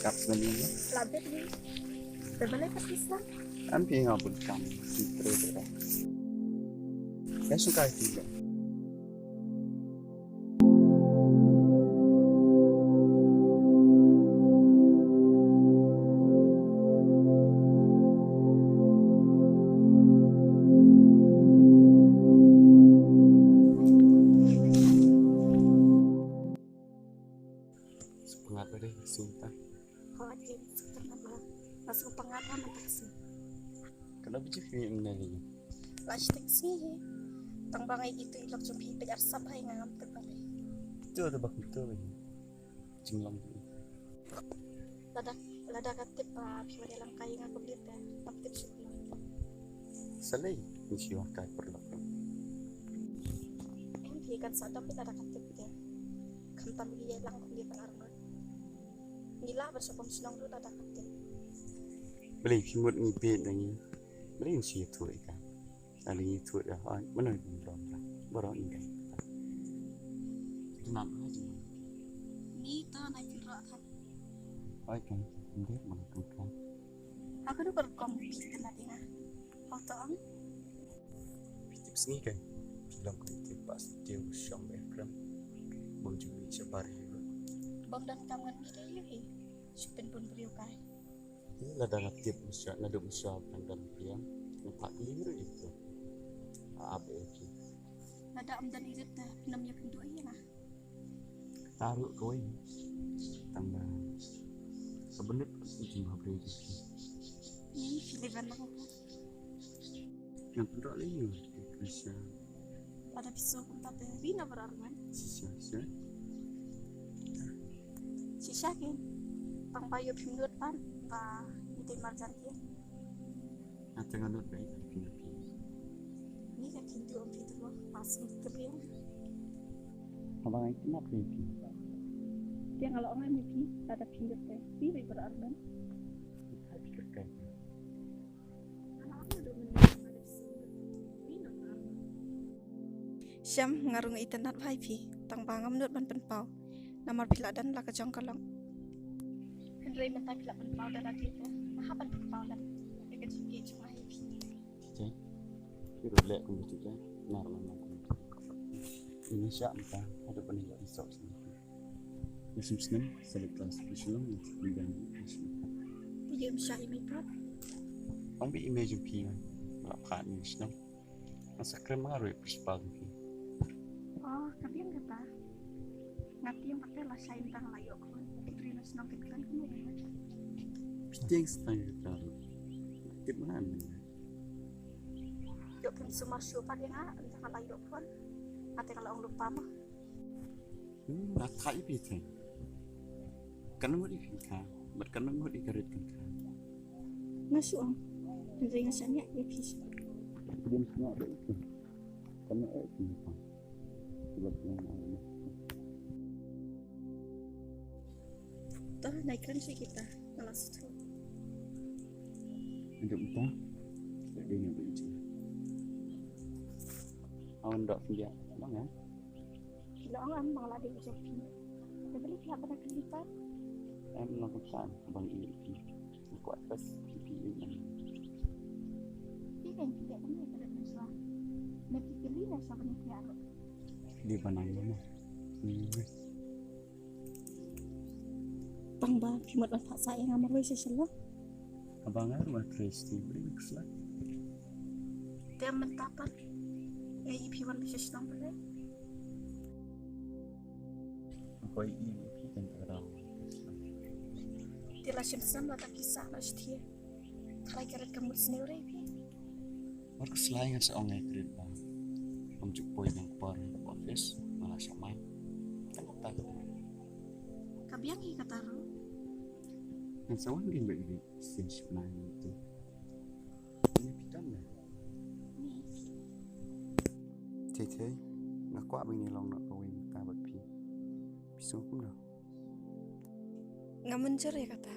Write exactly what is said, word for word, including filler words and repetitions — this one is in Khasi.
Kap snem ïa nga. Labit ni. Te balei ka pisa? Am phi nga bun kam. Si tre tre. Ka shong kai phi. Sngewbha dei, sngewbha. Hooid, sngewbha. Nga sngewbha nga mynta ka sngi. Kano biji phi ym nang ïa? La shi taïew sngi hi. Tang ba nga ïohi tu i lok jong phi peit arsap bha, nga ngam tip ba phi. Tu tu bak tu hi. Jinglong hi. Lada, lada ka tip ba phi wan ïalam kai ïa nga kumne te, ngam tip shuh. Sa lei, ngi shu wan kai paralok. Em, phi kan sa dom lada ka tip te. Khamtam ngi ïalang kumne tang arngut. Ngi lah ban shu pom shnong ruh lada ka tip. Balei phi mut ngi peit na ngi? Balei ngi shu ïathuh ïa ka? Balei ngi ïathuh ïa ka? Mano ngi don la? Baroh ngi don. Duna ma ji. Ni to na ki ro kan. Ai kan, ngi ma kan kan. Aku tu berkom phi kan tadi na. Hau to ang. Phi tip sngi kai. Phi long kai tip pas tip shong be krem. Bom ju mi shabar hi. Bom dan kam ngan mi kai yu hi. Shu pynbun briew kai. Ïa, lada nga tip masa, naduh masa kan don phi ïa. Nga phah kylli ruh ïa phi. Ap ïa phi. Lada ym don ïa rit te, phin ym ïa kynduh ïa nga. Kata ruh kawei. Tang ba ka bynta ka jingmut briew ïa phi. Ïa, phi leh ban long. Ngan pyndoh lei ïa u, Krisha. Lada phi sngew kumta te ri na baroh arngut. Shisha, shisha. Shisha ken. Tang ba ïoh phim nud pat ba ngi dei marjan ken. Nga te nga nud ba ïoh phi na phi. Ngi ka kynduh ym phi tu ba sngewthuh ïa. Haba nga itynnad ïa phi. Te nga la ong ïa phi lada phim nud te ri na baroh arngut. Phi kyrkai. Shem, nga ruh nga itynnad bha ïa phi, tang ba ngam nud ban pynpaw. Namar phi la don la ka jong ka long. Hynrei mynta phi la pynpaw da lade te, nga hap ban pynpaw lade ïa ka jingïeit jong nga ïa phi. Te, phi ruh leh kumne te, nar nar nar. Ine sha mynta, haduh ban ïoh i sok sha. Nga sim snem, sa leit klas phi shalong, nga sih pynbiang phi shalong. Ïa, ym shah ïa mei pat. Ong ba ïa mei jong phi nga la phah ïa mei shnong. Nga sa kren ma nga ruh ïa principal jong phi. Oh, ka biang kata. Nga tieng pat te la shai mynta nga la ïoh khun. Putri na shnong kin kren kumno ïa nga. Phi tieng sa tang kata ruh. Tip ma nga. Ïoh phin sumar shuh pat ïa nga, mynta nga la ïoh khun. Nga te nga la ong lypa ma. Hmm, nga thait ïa phi te. Kan ngut ïa phi ka, bad kan ngut ïa ka rit kan ka. Nga shu ong. Hynrei nga shaniah ïa phi. Phi dei sngewbha ïa phi. Kan ngut ïa phi ka. Sebab nga ong. To, nai kren sha kita. Nga la sngewthuh. Ynda mynta. Ka dei nga ba ïeit. Awan dok pyndiah. Long eh. Phi la ong em ba nga la dei u jong phi. Te balei phi hap ban kylli pat? Em, long kumta, bang ïeit phi. Nga kwah test phi, phi ïeit em. Phi kan phi ïeit kumne ka dei mynshuwa. Ne phi kylli ne sha bani phi ïaroh. Phi dei ban ong mo. Hmm. Tang ba phi mut ban phah sah ïa nga marwei sha shalong. Haba nga ruh nga trei shatei, balei nga khuslai? Te mynta pat nga ïohi phi wan sha shnong balei? Nga kwah ïohi ïa phi tang ka daw. Te la shem snem lada phi sah noh shatei. Tharai ka rit ka mut sniew re phi. Mar khuslai ngan sa ong ïa ka rit ba ngam ju poi nang por ha office, nga la shah mai. Tang kata ka. Ka biang hi kata ruh. Ngan sa wan dien bad ïa sien shipnai ngan tu. Ni phi tam na. Ni. Thei thei, nga kwah ba ngin long noh kawei mynta bad phi. Phi sngew kumno? Nga mynjur ïa kata.